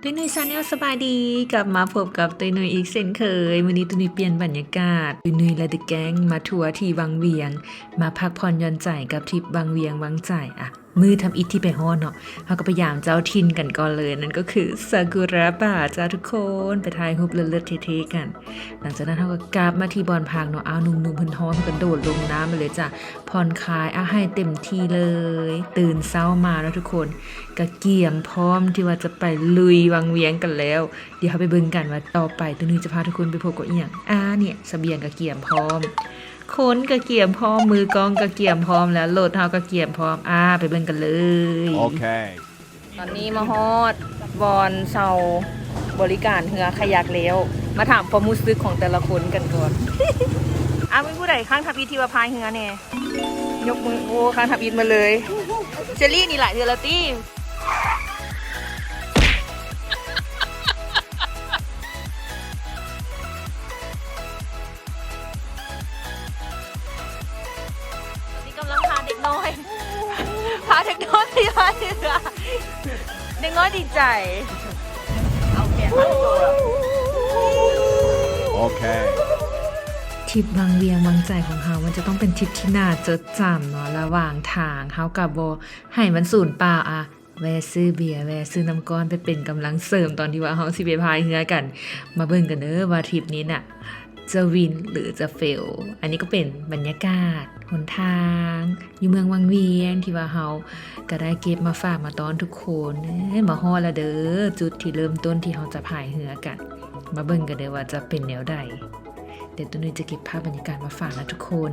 ຕຸ້ຍນຸ້ຍ Channel ສະບາຍດີ ກັບມາພົບກັບຕຸ້ຍນຸ້ຍອີກເຊັ່ນເຄີຍ. ມື້ນີ້ຕຸ້ຍນຸ້ຍປ່ຽນບັນຍາກາດ, ຕຸ້ຍນຸ້ຍ ແລະ The Gang ມາທົວທີ່ວັງວຽງ, ມາພັກຜ່ອນຢ່ອນໃຈກັບທຣິບວັງວຽງວັງໃຈ. ອະ ມື້ທຳອິດທີ່ໄປຮອດເນາະ, ເຮົາກໍໄປຢາມເຈົ້າຖິ່ນກັນກ່ອນເລີຍ, ນັ້ນກໍຄືຊາກຸຣະປ່າຈ້າທຸກຄົນ, ໄປຖ່າຍຮູບເລີດໆເທ່ໆກັນ. ຫຼັງຈາກນັ້ນເຮົາກໍກັບມາທີ່ບ່ອນພັກເນາະ. ອ້າວ ໜຸ່ມໆເພິ່ນຮ້ອນ ເພິ່ນກະໂດດລົງນ້ຳໄປເລີຍຈ້າ, ຜ່ອນຄາຍ ອາ ໃຫ້ເຕັມທີ່ເລີຍ. ຕື່ນເຊົ້າມາເນາະທຸກຄົນ, ກະກຽມພ້ອມທີ່ວ່າຈະໄປລຸຍວັງວຽງກັນແລ້ວ. ດຽວເຮົາໄປເບິ່ງກັນວ່າຕໍ່ໄປຕຸ້ຍນຸ້ຍຈະພາທຸກຄົນໄປພົບກັບອີ່ຫຍັງ. ອາ ເນຍ ສະບຽງກະກຽມພ້ອມ, ຄົນກະກຽມພ້ອມ, ມືກ້ອງກະກຽມພ້ອມແລ້ວ, ລົດເຮົາກະກຽມພ້ອມ. ອາ ໄປເບິ່ງກັນເລີຍ. ໂອເຄ. ຕອນນີ້ມາຮອດບ່ອນເຊົ່າບໍລິການເຮືອຄາຍັກແລ້ວ, ມາຖາມຄວາມຮູ້ສຶກຂອງແຕ່ລະຄົນກັນກ່ອນ. ອາ ມີຜູ້ໃດຄັ້ງທຳອິດທີ່ວ່າພາຍເຮືອແດ່? ຍົກມື. ໂອ້ ຄັ້ງທຳອິດໝົດເລີຍ. ເຊຣີນີ້ຫຼາຍເທື່ອແລ້ວຕິ? ຕອນນີ້ກຳລັງພາເດັກນ້ອຍ ພາເດັກນ້ອຍໄປພາຍເຮືອ, ເດັກນ້ອຍດີໃຈ. ໂອເຄ. ທຣິບວັງວຽງວັງໃຈຂອງເຮົາ ມັນຈະຕ້ອງເປັນທຣິບທີ່ໜ້າຈົດຈຳເນາະ. ລະຫວ່າງທາງເຮົາກະບໍ່ໃຫ້ມັນສູນເປົ່າ. ອາ ແວ່ຊື້ເບຍ ແວ່ຊື້ນ້ຳກ້ອນໄປເປັນກຳລັງເສີມ ຕອນທີ່ວ່າເຮົາຊິໄປພາຍເຮືອກັນ. ມາເບິ່ງກັນເດີວ່າທຣິບນີ້ນະ ຈະວິນ ຫຼື ຈະເຟວ. ອັນນີ້ກໍເປັນບັນຍາກາດຫົນທາງຢູ່ເມືອງວັງວຽງ ທີ່ວ່າເຮົາກໍໄດ້ເກັບມາຝາກມາຕ້ອນທຸກຄົນ. ເອີ ມາຮອດແລ້ວເດີ ຈຸດທີ່ເລີ່ມຕົ້ນທີ່ເຮົາຈະພາຍເຮືອກັນ. ມາເບິ່ງກັນເດີວ່າຈະເປັນແນວໃດ. ດຽວຕຸ້ຍນຸ້ຍຈະເກັບພາບບັນຍາກາດມາຝາກນະທຸກຄົນ.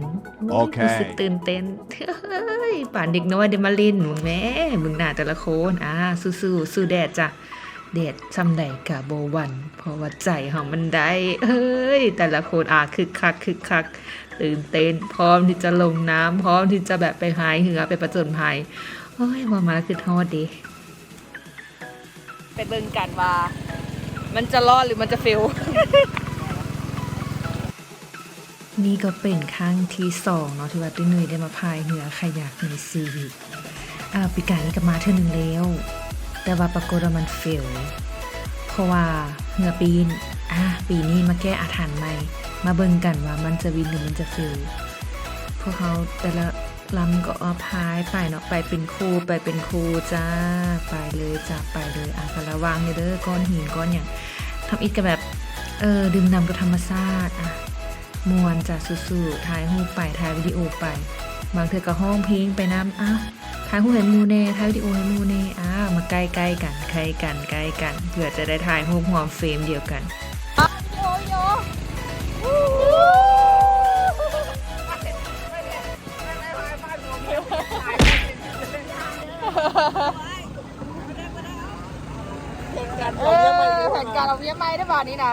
ໂອເຄ. ຮູ້ສຶກຕື່ນເຕັ້ນ. ເຮີ້ຍ ປານເດັກນ້ອຍໄດ້ມາຫຼິ້ນ. ເບິ່ງແມ້ ເບິ່ງໜ້າແຕ່ລະຄົນ. ອາ ສູ້ໆ ສູ້ແດດຈ້າ. ແດດຊ່ຳໃດກະບໍ່ຫວັ່ນ ເພາະວ່າໃຈເຮົາມັນໄດ້. ເຮີ້ຍ ແຕ່ລະຄົນ ອາ ຄຶກຄັກ ຄຶກຄັກ ຕື່ນເຕັ້ນ ພ້ອມທີ່ຈະລົງນ້ຳ ພ້ອມທີ່ຈະແບບໄປພາຍເຮືອ ໄປປະຈົນໄພ. ໂອ້ຍ ເວົ້າມາລະຄຶດຮອດເດ. ໄປເບິ່ງກັນວ່າມັນຈະລອດ ຫຼື ມັນຈະເຟວ. ນີ້ກໍເປັນຄັ້ງທີສອງເນາະ ທີ່ວ່າຕຸ້ຍນຸ້ຍໄດ້ມາພາຍເຮືອຄາຍັກໃນຊີວິດ. ອາ ປີກາຍນີ້ກໍມາເທື່ອໜຶ່ງແລ້ວ ແຕ່ວ່າປາກົດວ່າມັນເຟວ ເພາະວ່າເຮືອປີ້ນ. ອາ ປີນີ້ມາແກ້ອາຖັນໃໝ່ ມາເບິ່ງກັນວ່າມັນຈະວິນ ຫຼື ມັນຈະເຟວ. ພວກເຮົາແຕ່ລະ ລຳກໍອອກພາຍໄປເນາະ ໄປເປັນຄູ່ ໄປເປັນຄູ່ຈ້າ ໄປເລີຍຈ້າ ໄປເລີຍ. ອາ ກະລະວັງແດ່ເດີ ກ້ອນຫີນກ້ອນຫຍັງ. ທຳອິດກະແບບ ເອີ ດື່ມດ່ຳກັບທຳມະຊາດ ອາ ມ່ວນຈ້າ ສູ້ໆ ຖ່າຍຮູບໄປ ຖ່າຍວິດີໂອໄປ ບາງເທື່ອກະຮ້ອງເພງໄປນຳ. ອ້າວ ຖ່າຍຮູບໃຫ້ໝູ່ແດ່ ຖ່າຍວິດີໂອໃຫ້ໝູ່ແດ່. ອາ ມາໃກ້ໆກັນ ໃກ້ກັນ ໃກ້ກັນ ເພື່ອຈະໄດ້ຖ່າຍຮູບຮ່ວມເຟຣມດຽວກັນ. ເອີ ແຜນການອອກເມຍໃໝ່ເດີບາດນີ້ນະ.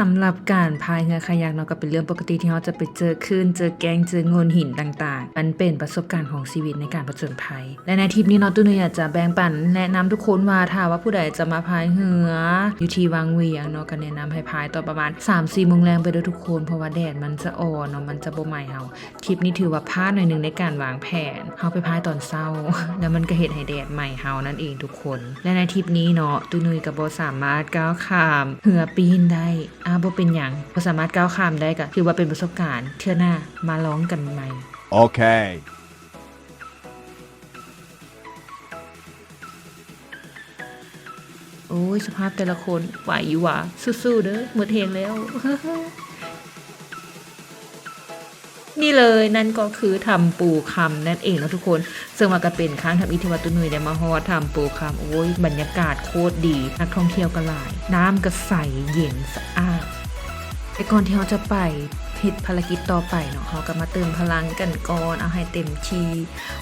ສຳລັບການພາຍເຮືອຄາຍັກເນາະ ກໍເປັນເລື່ອງປົກກະຕິທີ່ເຮົາຈະໄປເຈີຄື້ນ ເຈີແກ້ງ ເຈີໂງ່ນຫີນຕ່າງໆ. ມັນເປັນປະສົບການຂອງຊີວິດໃນການຜະຈົນໄພ. ແລະ ໃນທຣິບນີ້ເນາະ ຕຸ້ນຢາກຈະແບ່ງປັນແນະນຳທຸກຄົນວ່າ ຖ້າວ່າຜູ້ໃດຈະມາພາຍເຮືອຢູ່ທີ່ວັງວຽງເນາະ ກໍແນະນຳໃຫ້ພາຍຕອນປະມານສາມສີ່ໂມງແລງໄປເດີທຸກຄົນ ເພາະວ່າແດດມັນຈະອ່ອນເນາະ ມັນຈະບໍ່ໄໝ້ເຮົາ. ທຣິບນີ້ຖືວ່າພາດໜ້ອຍໜຶ່ງໃນການວາງແຜນ, ເຮົາໄປພາຍຕອນເຊົ້າ ແລ້ວມັນກໍເຮັດໃຫ້ແດດໄໝ້ເຮົານັ້ນເອງທຸກຄົນ. ແລະ ໃນທຣິບນີ້ເນາະ ຕຸ້ນນຸ້ຍກໍບໍ່ສາມາດກ້າວຂ້າມເຮືອປີ້ນໄດ້. ອາ ບໍ່ເປັນຫຍັງ, ບໍ່ສາມາດກ້າວຂ້າມໄດ້ ກໍຖືວ່າເປັນປະສົບການ, ເທື່ອໜ້າມາລອງກັນໃໝ່. ໂອເຄ. ໂອ້ຍ ສະພາບແຕ່ລະຄົນ ໄຫວຢູ່ຫວາ? ສູ້ໆເດີ ໝົດແຮງແລ້ວ. ນີ້ເລີຍ ນັ້ນກໍຄືຖ້ຳປູຄຳນັ້ນເອງເນາະທຸກຄົນ. ເຊິ່ງວ່າກໍເປັນຄັ້ງທຳອິດທີ່ວ່າຕຸ້ນນຸ້ຍໄດ້ມາຮອດຖ້ຳປູຄຳ. ໂອ້ຍ ບັນຍາກາດໂຄດດີ, ນັກທ່ອງທ່ຽວກໍຫຼາຍ, ນ້ຳກໍໃສເຢັນສະອາດ. ແຕ່ກ່ອນທີ່ເຮົາຈະໄປເຮັດພາລະກິດຕໍ່ໄປເນາະ, ເຮົາກໍມາເຕີມພະລັງກັນກ່ອນ, ເອົາໃຫ້ເຕັມທີ່.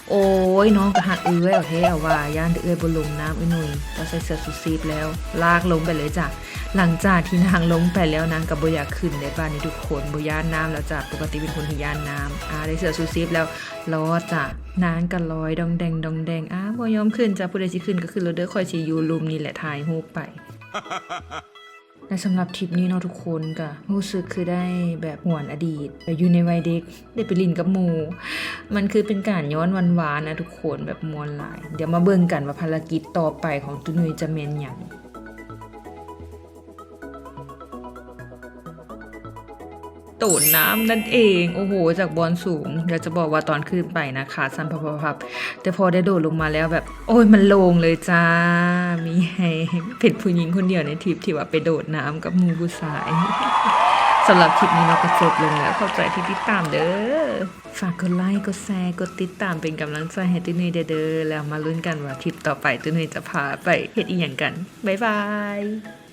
ໂອ້ຍ ນ້ອງກໍຮັກເອື້ອຍເອົາແທ້ເອົາວ່າ, ຢ້ານແຕ່ເອື້ອຍບໍ່ລົງນ້ຳ. ເອື້ອຍນຸ້ຍກໍໃສ່ເສື້ອຊູຊີບແລ້ວ ລາກລົງໄປເລີຍຈ້າ. ຫຼັງຈາກທີ່ນາງລົງໄປແລ້ວ ນາງກໍບໍ່ຢາກຂຶ້ນເດ້. ບາດນີ້ທຸກຄົນບໍ່ຢ້ານນ້ຳແລ້ວຈ້າ, ປົກກະຕິເປັນຄົນທີ່ຢ້ານນ້ຳ. ອາ ໄດ້ເສື້ອຊູຊີບແລ້ວ ລອດຈ້າ, ນາງກໍລອຍດອງແດງດອງແດງ. ອາ ບໍ່ຍອມຂຶ້ນຈ້າ, ຜູ້ໃດຊິຂຶ້ນກໍຂຶ້ນໂລດເດີ, ຂ້ອຍຊິຢູ່ລຸ່ມນີ້ແຫຼະ ຖ່າຍຮູບໄປ. ແລະສຳລັບທຣິບນີ້ເນາະທຸກຄົນ ກະຮູ້ສຶກຄືໄດ້ແບບຫວນອະດີດ ໄປຢູ່ໃນໄວເດັກ ໄດ້ໄປຫຼິ້ນກັບໝູ່ ມັນຄືເປັນການຍ້ອນວານໆນະທຸກຄົນ ແບບມ່ວນຫຼາຍ. ດຽວມາເບິ່ງກັນວ່າພາລະກິດຕໍ່ໄປຂອງຕຸນຸ່ຍຈະແມ່ນຫຍັງ. ໂດດນ້ຳນັ້ນເອງ ໂອ້ໂຫ ຈາກບ່ອນສູງ ຢາກຈະບອກວ່າຕອນຂຶ້ນໄປນະ ຂາສັ່ນພັບໆໆ ແຕ່ພໍໄດ້ໂດດລົງມາແລ້ວແບບ ໂອ້ຍ ມັນໂລ່ງເລີຍຈ້າ ມີແຮງ ເປັນຜູ້ຍິງຄົນດຽວໃນທຣິບທີ່ວ່າໄປໂດດນ້ຳກັບໝູ່ຜູ້ຊາຍ. ສຳລັບທຣິບນີ້ເນາະ ກໍຈົບລົງແລ້ວ ຂອບໃຈທີ່ຕິດຕາມເດີ້ ຝາກກົດໄລ ກົດແຊ ກົດຕິດຕາມເປັນກຳລັງໃຈໃຫ້ຕຸ້ນຸ່ຍແດ່ເດີ້ ແລ້ວມາລຸ້ນກັນວ່າທຣິບຕໍ່ໄປຕຸ້ນຸ່ຍຈະພາໄປເຮັດອີ່ຫຍັງກັນ. ບາຍບາຍ.